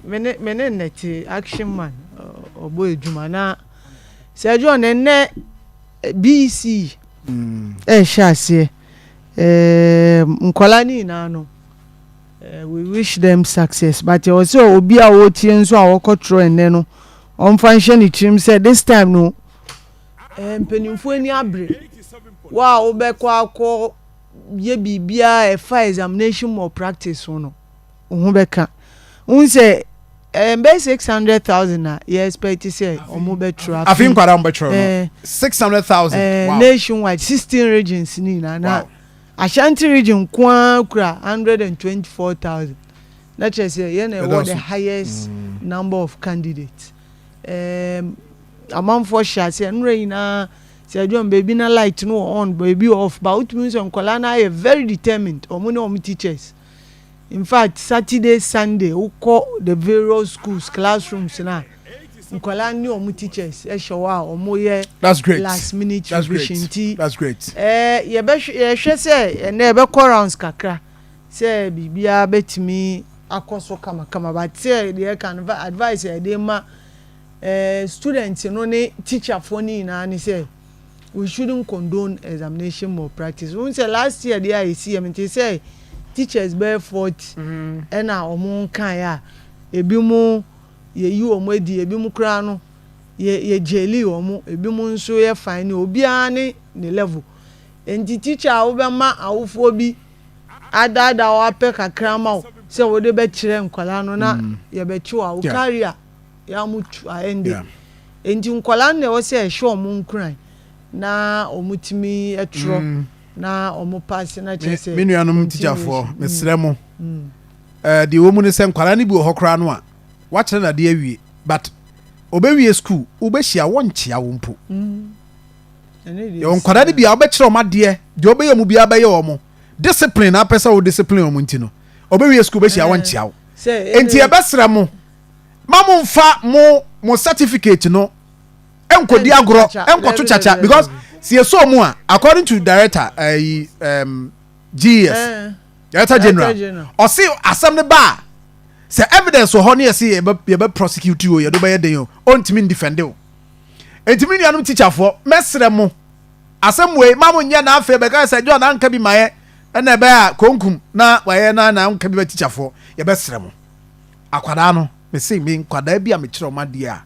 Me ne nnɛte action man ɔbɔ edwuma na Sir John, ɛnɛ BECE ɛɛhyɛ aseɛ. Nkɔla ne nyinaa no, we wish them success, but ɛwɔ sɛ obi a wɔretie nso a wɔkɔtwerɛ ɛnɛ no, ɔmfa nhyɛ ne tirim sɛ this time no, mpanimfoɔ ani abere. Wo a wobɛkɔ akɔ yɛ biribiara ɛfa examination malpractice ho no, wo ho bɛka n sɛ bɛyɛ 600,000 a yɛ expect sɛ ɔmo bɛtwerɛ. Afi nkwadaa mo bɛtwerɛ no 600,000? Wow. Nationwide, 16 regions ni nyinaa na Ashanti Region nkoa kura 124,000, na kyerɛ sɛ yɛn na ɛwɔ the highest number of candidates. Amanfoɔ hyɛ aseɛ nnura nyinaa sɛ adwuma beebi na light no wɔ on, beebi off, ba wotumi sɛ nkɔlaa no ayɛ very determined, ɔmo ne ɔmo teachers. In fact, Saturday, Sunday, wokɔ the various schools classrooms na nkɔlaa ne ɔmo teachers ɛhyɛ hɔ a ɔmo yɛ That's great. last minute That's revision. great. Nti That's great. Yɛbɛhwɛ, yɛhwɛ sɛ ɛnɛ yɛbɛkɔ rounds kakra sɛ biribiara bɛtumi akɔ so kamakama, but sɛ deɛ ɛka no, advice a yɛde ma students no ne teacherfoɔ no nyinaa ne sɛ we shouldn't condone examination malpractice. Wɔn sɛ last year deɛ a yɛsi yɛ nti sɛ teachers bɛyɛ 40 ɛna wɔn nkaeɛ a ebi mu yɛyi wɔn adi, ebi mu koraa no yɛ jaili wɔn, ebi mu nso yɛ fine, obiara ne ne level. Nti teacher a wobɛma awofoɔ bi adaadaa wapɛ kakra ma wo sɛ wode bɛkyerɛ nkwadaa no na yɛbɛkye wo a, wo career yɛamu tu ayɛnde. Nti nkwadaa no na ɛwɔ sɛ ɛhyɛ wɔn nkuran na wɔn tumi twerɛ na wɔn pass, na kyerɛ sɛ Me nuanom tikyafoɔ, mesrɛ mo, deɛ wɔ mu ne sɛ nkwadaa no bi wɔ hɔ koraa no a wakyerɛ no adeɛ awie, but ɔbɛwie school, wobɛhyia, wɔnkyea wo mpo. Yɛwɔ nkwadaa no bi a wobɛkyerɛ wɔn adeɛ deɛ, ɔbɛyɛ mu biara bɛyɛ wɔn discipline na apɛ sɛ wo discipline wɔn, nti no ɔbɛwie school, bɛhyia, wɔnkyea wo. Nti yɛbɛsrɛ mo, ma mo nfa mo certificate no nkɔdi agorɔ, nkɔto kyakya, because si yɛsɔ mu a, according to director ɛyi GES director general, ɔsi asɛm ne ba a, sɛ evidence wɔ hɔ ne yɛsi yɛbɛ prosecute o, yɛde bɛyɛ den o, ɔntumi ndefend o. Nti mi nuanom teacherfoɔ, mɛsrɛ mo, asɛm wei ma mo nyɛ na afei bɛka sɛ John anka bi ma yɛ, ɛna ɛbɛyɛ a konkum na wayɛ na anka bi bɛ. Teacherfoɔ, yɛbɛsrɛ mo, akwadaa no, mese me nkwadaa bi a mekyerɛ ɔmo adeɛ a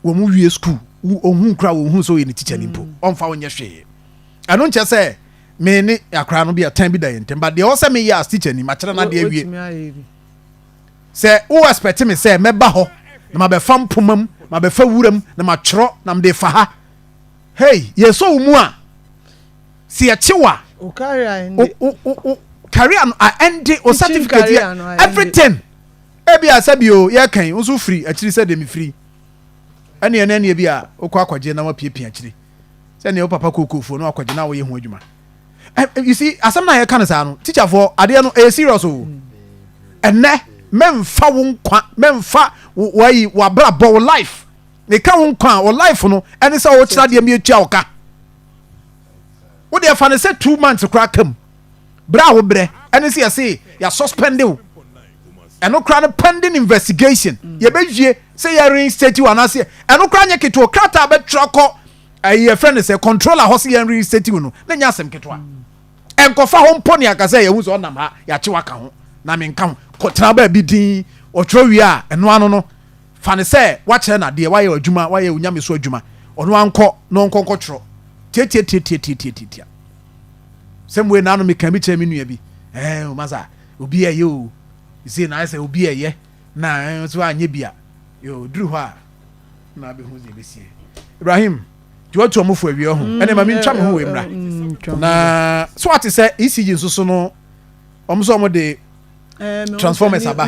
wɔn mu wie school, ohun kura wɔn hu sɛ ɔyɛ ne teacher ni mpo, ɔnfa wɔn nyɛ hwee. Ɛno nkyɛ sɛ me ne akwadaa no bi ɛtɛn bi da yɛn ntɛm, but deɛ ɔsɛ me yɛ as teacher ni, makyerɛ n'adeɛ awie. Sɛ wo expect me sɛ mɛba hɔ na mabɛfa mpoma mu, mabɛfa wura mu na matwerɛ na mede fa ha, hey, yɛsɔ wo mu a, si yɛkye wa o career o career no a ɛnde o certificate yɛ everything. Ebi a sɛbi o, yɛ kan nso firi akyiri sɛ dɛm firi ɛne ɛne ɛne bi a wokɔ akɔgye na wapiapia akyiri sɛnea wo papa kookoofoɔ na wakɔgye na woyɛ ho adwuma. You see, asɛm na yɛka no saa no, teacherfoɔ, adeɛ no ɛyɛ serious o. Ɛnɛ mɛmfa wo nkwa, mɛmfa wayi wabrabɔ, wo life, meka wo nkwa a, wo life no ɛne sɛ wokyerɛ adeɛ mi etua wo ka. Wode ɛfa no sɛ 2 months koraa kam berɛ a wobrɛ ɛne sɛ yɛse yɛasuspend wo, ɛno koraa no pending investigation, yɛbɛwie sɛ yɛ reinstate wo anaasɛ ɛno koraa nyɛ ketewa. Krataa bɛtwerɛ kɔ ɛyi, yɛfrɛ no sɛ controller hɔ sɛ yɛn reinstate wo no, na nyɛ asɛm ketewa. Ɛnkɔfa hɔ mpo ne aka sɛ yɛhu sɛ ɔnam ha, yɛakye waka ho na menka ho kɔtena baabi din ɔtwerɛ wie a, ɛno ano no, fa ne sɛ wakyerɛ nadeɛ, wayɛ adwuma, wayɛ onyame so adwuma. Ɔno ankɔ na ɔnkɔ nkɔtwerɛ tiatiatiatiatiatiatia sɛm wei. Naano meka bi kyerɛ me nua bi, masa obi ɛyɛ o, sei na ayɛ sɛ obi ɛyɛ na nso anyɛ bi a yo duru hɔ a na abɛhu sɛ ɛbɛsie. Ibrahim nti watu ɔmo fo awie ho, ɛne ma mentwa me ho wɔ mmra na so ate sɛ ECG nso so no, ɔmo sɛ ɔmo de transformers aba.